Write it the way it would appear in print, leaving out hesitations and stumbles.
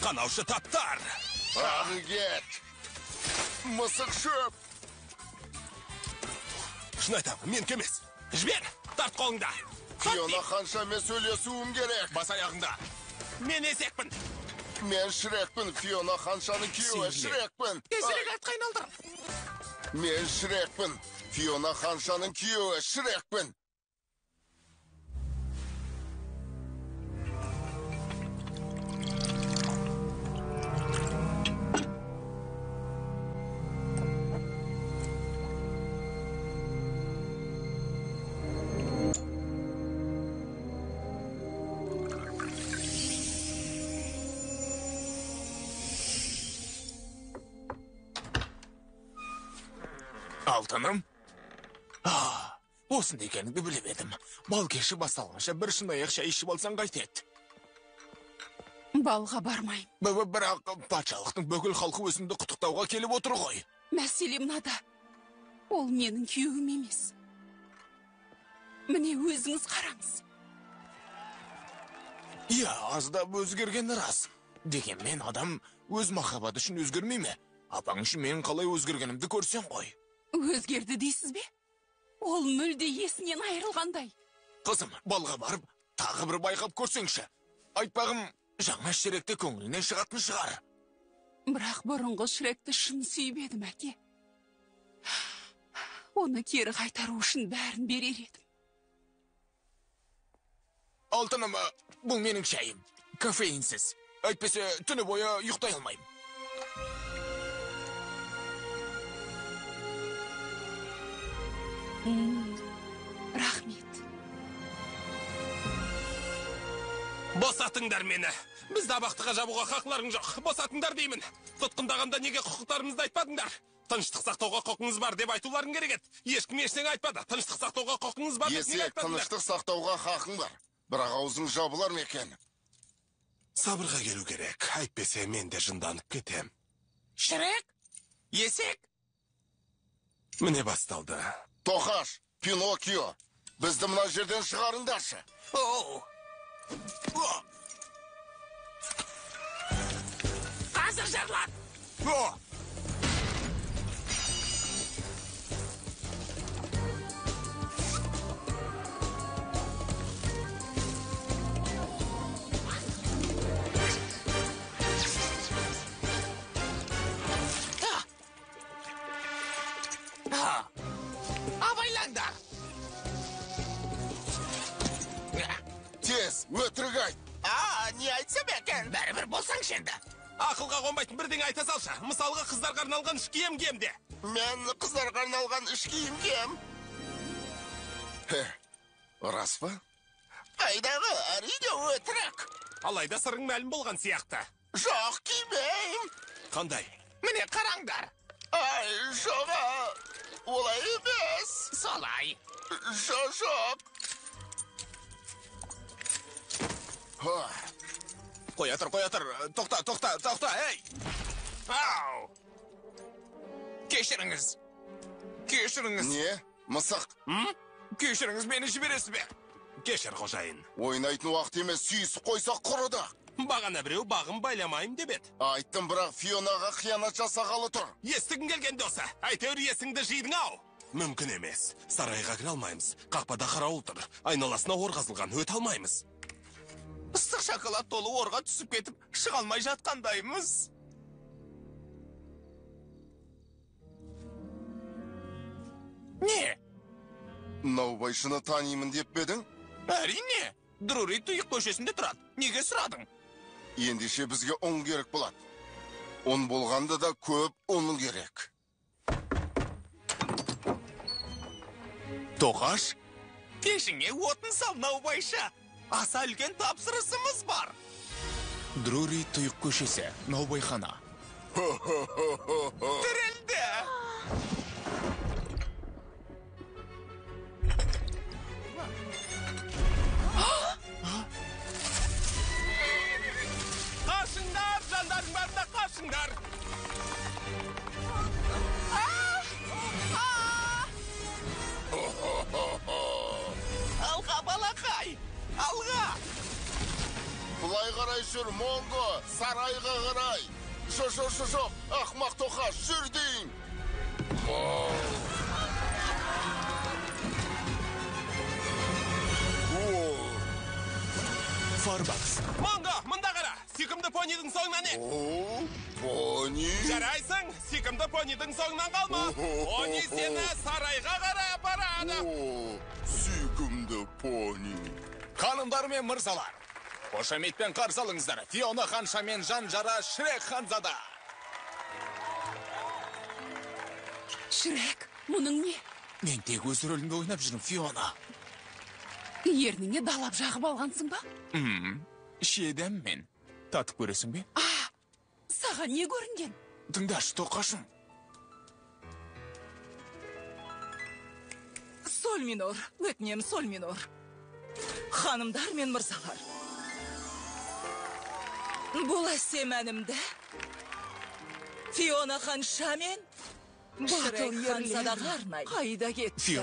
Қанаушы таптар. Ары кет. Мысық шөп. Шын айтамын, менікі емес. Жібер, тарт қолыңда. Фиона ханшамен сөйлесуім керек. Бас аяғыңда. Мен есекпін. Мен Шрекпін, Фиона ханшаның күйеуі. Шрекпін. Тезірек атқа айналдыр. Мен Шрекпін, Фиона ханшаның күйеуі. Шрекпін. Алтыным? Осында екеніңді біліп едім. Бал кеші басталғанша бір шыныаяқ шай ішіп алсаң қайтеді. Балға бармаймын. Бірақ патшалықтың бүкіл халқы өзіңді құттықтауға келіп отыр ғой. Мәселе мынада. Ол менің күйеуім емес. Міне өзіңіз қараңыз. Иә, аздап өзгерген рас. Дегенмен адам өз махаббаты үшін өзгермей ме? Апаң үшін менің қалай өзгергенімді көрсең ғой. Өзгерді дейсіз бе? Ол мүлде есінен айырылғандай. Қызым, балға барып, тағы бір байқап көрсеңші. Айтпағым, жаңа Шректі көңілінен шығатын шығар. Бірақ бұрынғы Шректі шын сүйіп едім, әке. Оны кері қайтару үшін бәрін берер едім. Алтыным, бұл менің шайым. Кофеинсіз. Әйтпесе түні бойы ұйықтай алмаймын. Рахмет. Босатыңдар мені. Бізді абақтыға жабуға хақларың жоқ. Босатыңдар деймін. Тұтқындағанда неге құқықтарымызды айтпадыңдар? Тыныштық сақтауға құқыңыз бар деп айтуларың керек еді. Ешкім ештеңе айтпады. Тыныштық сақтауға құқыңыз бар деп неге Есек, айтпадыңдар? тыныштық сақтауға хақың бар. Бірақ аузың жабылар ма екен? Сабырға келу керек. Әйтпесе мен де жынданып кетем. Шрек? Есек? Міне басталды. Тоқаш, Пиноккио, бізді мына жерден шығарыңдаршы. Оу. Қазір жарылады. Абайлаңдар. Тез, өтірік айт. Не айтсам екен? Бәрібір болсаңшы енді. Ақылға қонбайтын бірдеңе айта салшы. Мысалға қыздарға арналған іш киім кием де. Мен қыздарға арналған іш киім кием. Рас па? Қайдағы, әрине өтірік. Алайда сырың мәлім болған сияқты. Жоқ, кимеймін. Қандай? Міне қараңдар. Ай, жоқ, олай емес. Солай. Жоқ, жоқ. Қоя тұр, қоя тұр. Тоқта, тоқта, тоқта, ей! Ау! Кешіріңіз. Кешіріңіз. Не? Мысық. Кешіріңіз, мені жібересіз бе? Кешір, қожайын. Ойнайтын уақыт емес, сүйісіп қойсақ құрыды. Бағана біреу бағын байламайым деп еді. Айттым, бірақ Фионаға қиянат жасағалы тұр. Естігің келген досы, әйтеуір есіңді жидың ау. Мүмкін емес. Сарайға кіре алмаймыз. Қақпада қарауыл тұр. Айналасына ор қазылған, өте алмаймыз. Ыстық шоколад толы орға түсіп кетіп, шыға алмай жатқандаймыз. Не? Наубайшыны танимын деп пе едің? Әрине. Друри тұйық көшесінде тұрады. Неге сұрадың? Ендеше бізге ұн керек болады. Ұн болғанда да көп ұн керек. Тоқаш, пешіңе отын сал, наубайшы. Аса үлкен тапсырысымыз бар. Друри тұйық көшесі, наубайхана. Тірілді! Қашыңдар, жандарың барында қашыңдар! Алға, балақай! Алға! Былай Сарайға қарай жүр, Монго, сарайға қарай. Жоқ, жоқ, жоқ, жоқ, ақымақ тоқаш, жүр дейін. Фарбакс. Монго, мында қара, сүйкімді понидің соңынан ер. О, пони. Жарайсың, сүйкімді понидің соңынан қалма. Пони сені сарайға қарай апарады. О, сүйкімді пони. Ханымдар мен мырзалар, қошеметпен қарсы алыңыздар. Фиона ханша мен жан жара Шрек ханзада. Шрек, мұның не? Мен тек өз рөлімді ойнап жүрмін, Фиона. Ерніңе далап жағып алғансың ба? Шедем мен. Татып көресің бе? Саған не көрінген? Тыңдашы, тоқашым. Соль минор, өтінем, соль минор. Ханымдар мен мырзалар. Бұл әсем әнімді Фиона ханша мен Шрек ханзадаға арнаймын. Қайда кетті?